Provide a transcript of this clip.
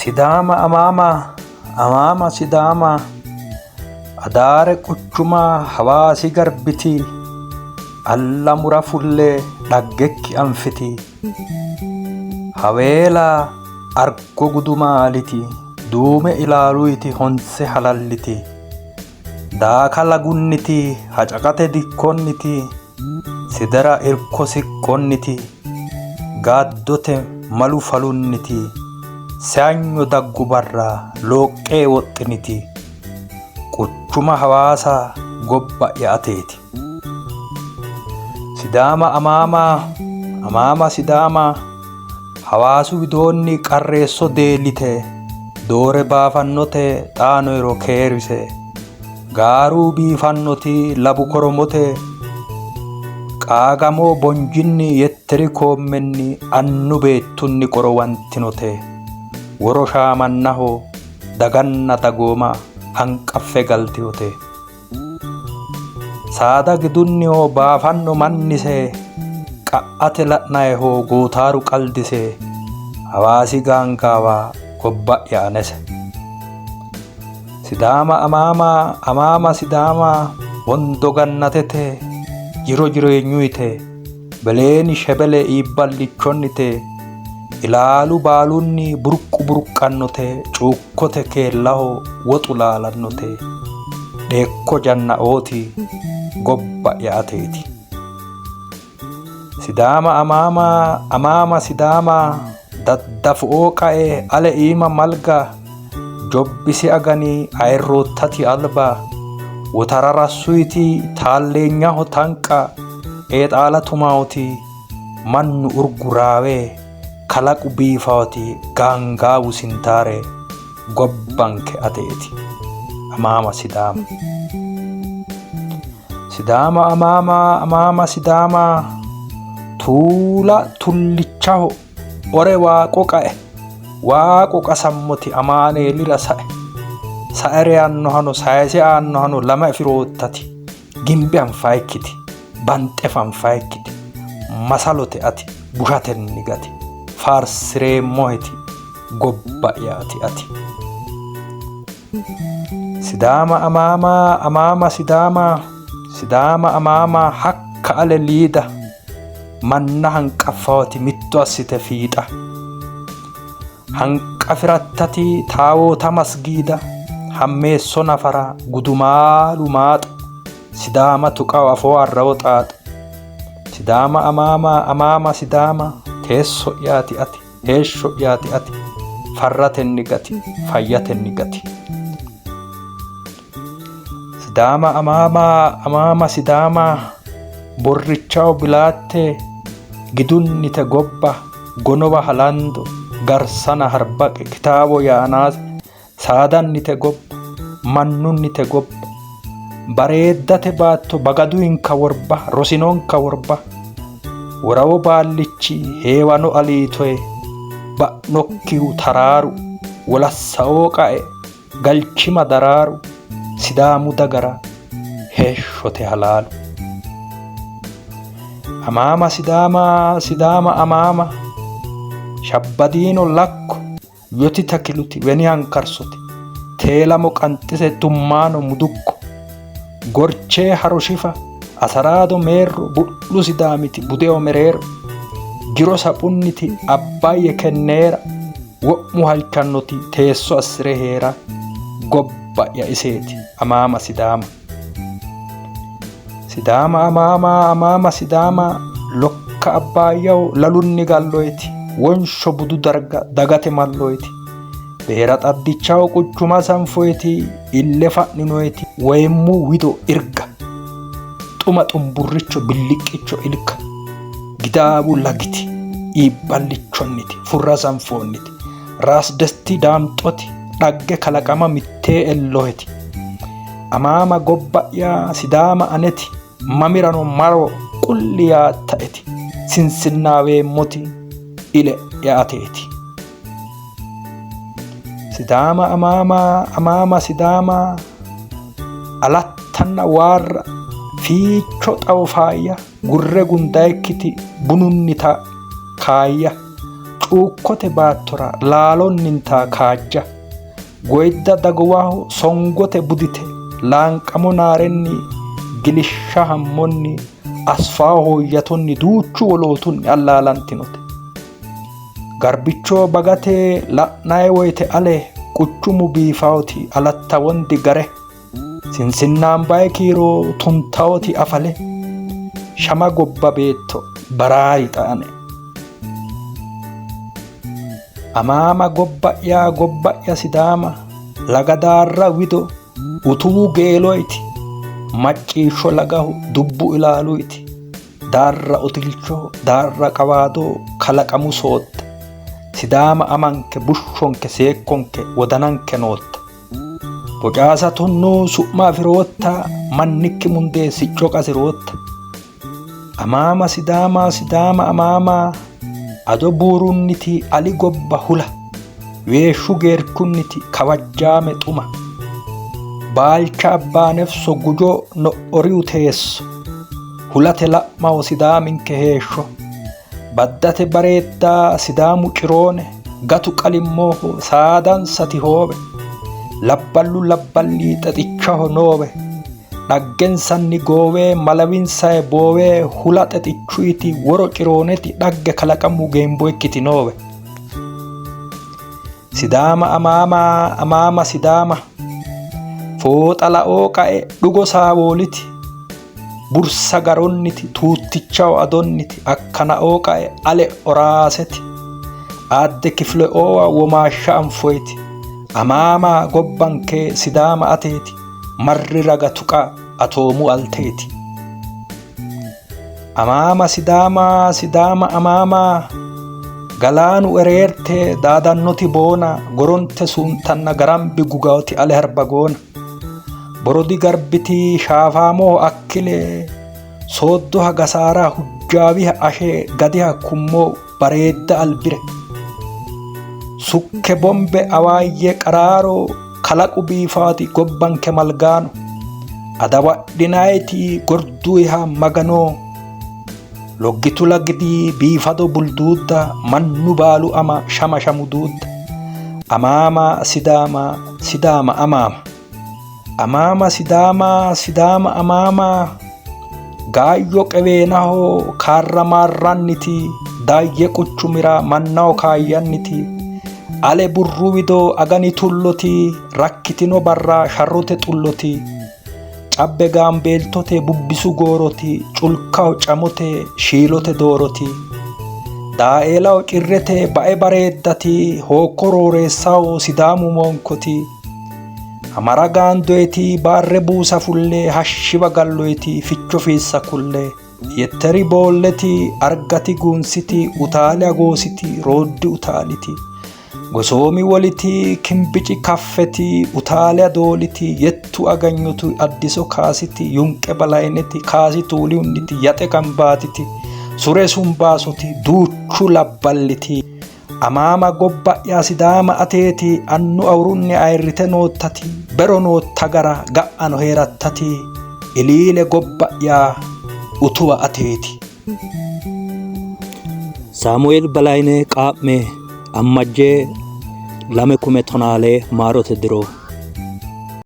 Sidaama amaama amaama Sidaama Adaare quchuma Hawaasi garbiti Allamura fulle dhaggekki anfiti Haweela Argo gudumaaliti Duume ilaaluyti honse halalliti Daaka lagunniti Hacaqate dikkonniti Sidera irko siqqonniti Gaaddote malu falunniti Seyanyo daggu barra looqqee woxxiniti Quchuma Hawaasa gobba'ya ateeti. Sidaama amaama amaama Sidaama Hawaasu widoonni qarreesso deellite Doore baafannote xaano ero keerise Gaaru biifannoti labu koromote Qaagamo Bonjinni Yetteri Koommenni annu beettunni qorowantinote Woro shaamannaho daganna dagooma hanqaffe galtinote Saada gidunniho baafanno mannise Qa''ate la'nayiho gootaaru qaldise Hawaasi gaangaawa gobba'ya anese. Sidaama amaama amaama Sidaama wondo gannatete jiro jireenyuyite Beleeni shebele iibballichonnite ilaalu baalunni burqu burqannote cuukkote keellaho woxu laalannote dheekko jannaooti gobba'ya ateeti. Sidaama amaama amaama Sidaama daddafu'oo qae ale iima malga jobbisi agani ayirroottati alba wotararassuyti taalleenyaho tanqa qeexaala tumaoti mannu urgu raawe kalaqu biifaoti gaangaawu sintaare gobbanke ateeti amaama Sidaama. Sidaama amaama amaama Sidaama tuula tullichaho ore waaqo qae waaqo qasammoti amaaneelira sae sae reyannohano sayise aannohano lame afi'roottati gimbe anfayikkiti banxe fanfayikkiti masalote ati bushatenni gati faarsireemmoheti gobba'yaati ati. Sidaama amaama amaama Sidaama Sidaama amaama hakka ale liida manna hanqaffaoti mitto assite fiixa hanqafirattati taawoota masgiida hammeesso nafara gudumaalu maaxa Sidaama tuqaho afoo arrawo xaaxa Sidaama amaama amaama Sidaama teesso'yaati ati Heeshsho'yaati ati, farratenni gati, fayyatenni gati. Sidaama amaama amaama Sidaama borrichaho bilaatte gidunnite gobba gonowa halando garsana harbaqe kitaawo yaanaase Saadannite gobba, mannunnite gobba, bareeddate baatto bagaduyinka worba, rosinonka worba, worawo baallichi heewano aliitoe, ba'nokkihu taraaru, wolassaoo qae, galchima daraaru, Sidaamu dagara heeshshote halaalu. Amaama Sidaama, Sidaama amaama, shabbadiino lakko, Yoti Takiluti, Weni Hankarsoti, Teelamo Qanxise, Tummaano Mudukko, Gorchee Haroshifa, Asaraado Meerro, Bu'lu Sidaamiti, Budeo Mereero, Jiro Saphunniti, Abbayye Kenneera, Wo'mu halchannoti, Teesso assi're hee'ra, Gobba'ya iseeti, Amaama Sidaama. Sidaama amaama amaama Sidaama lokka Abbaayyaho lalunni galloyti wonsho budu darga dagate malloyti Beera xaddichaho quchuma sanfoyti ille fa'ninoyti woyimmu wido irga xuma xumburricho billiqqicho ilka Gidaabu lagiti iibballichonniti furra sanfoonniti Raas Desti Daamxoti dhagge kalaqama mittee elloheti Amaama gobba'ya Sidaama aneti mamirano maro qulli yaattaeti sinsinnaaweemmoti ile'ya ateeti. Sidaama amaama amaama Sidaama alattanna waarra fiicho xawo faayya gurre gundayikkiti bununnita kaayya. Cuukkote baattora laalonninta kaajja. Goyidda daguwaho songote budite. Laanqamo naarenni gilishsha hammonni asfaaho hooyyatonni duuchu wolootunni allaalantinote. Garbicho bagate la'nay woyte ale quchumu biifawoti alatta wondi gare sinsinnaambaye kiiro tuntawoti afale shama gobba beetto baraari xaane. Amaama gobba'ya gobba'ya Sidaama lagadaarra wido utuwu geeloyti macciishsho lagahu dubbu ilaaluyti daarra utilcho daarra qawaado kalaqamu sootta Sidaama amanke bushshonke seekkonke wodananke nootta. Bocaasa tonnu su'ma afi'rootta mannikki mundee sicco qasi'rootta. Amaama Sidaama Sidaama amaama ado buurunniti ali gobba hula weeshshu geerchunniti kawajjaame xuma baalcha abbaanefso gujo no'oriu teesso hulate la'maho Sidaaminke heeshsho baddate bareedda Sidaamu ciroone gatu qalimmoho saadansati hoowe labballu labballi xexichaho noowe dhaggensanni goowe malawinsaye boowe hula xexichuyti woro cirooneti dhagge kalaqamu geembo ikkitinoowe. Sidaama amaama amaama Sidaama fooxa la'oo qae dhugo saawooliti bursa garonniti tuuttichaho adonniti akkana'oo qae ale oraaseti aadde kifileoowa womaashsha anfoyti amaama gobbanke Sidaama ateeti marri raga tuqa atoomu alteeti. Amaama Sidaama Sidaama amaama galaanu ereerte daadannoti boona goronte suuntanna garambi gugawoti ale harbagoona borodi garbiti shaafaamoho akkile sooddoha gasaara hujjaawiha ashe gadiha kummo bareedda albire sukke bombe awaayye qaraaro kalaqu biifaati gobbanke malgaano adawadhinayti gorduiha magano loggitu lagidi biifado bulduudda mannu baalu ama shama shamu duudda amaama sidaama sidaama amaama amaama sidaama sidaama amaama gaayyo qeweenaho kaarramaarranniti daayye quchumira mannaho kaayyanniti ale burru wido agani tulloti rakkitino barra sharrote xulloti cabbe gaambeeltote bubbisu gooroti culkaho camote shiilote dooroti daaeelaho cirrete bae bareeddati hookko rooreessaho sidaamu moonkoti amara gaandoyti baarre buusa fulle hashshiwa galloyti ficho fiissa kulle yetteri boolleti argati guunsiti utaale agoositi rooddi utaaliti gosoomi woliti kimbici kaffeti utaale adooliti yettu aganyutu addiso kaasiti yunqe balayneti kaasi tuuliyunniti yaxe kambaatiti sure sumbaasoti duuchu labballiti Amaama gobba'ya Sidaama ateeti annu awurunni ayirrite noottati bero nootta gara ga'ano hee'rattati iliile gobba'ya utuwa ateeti. Saamueel Balayineh Qaa'me Ammajje 2014 maarote diro.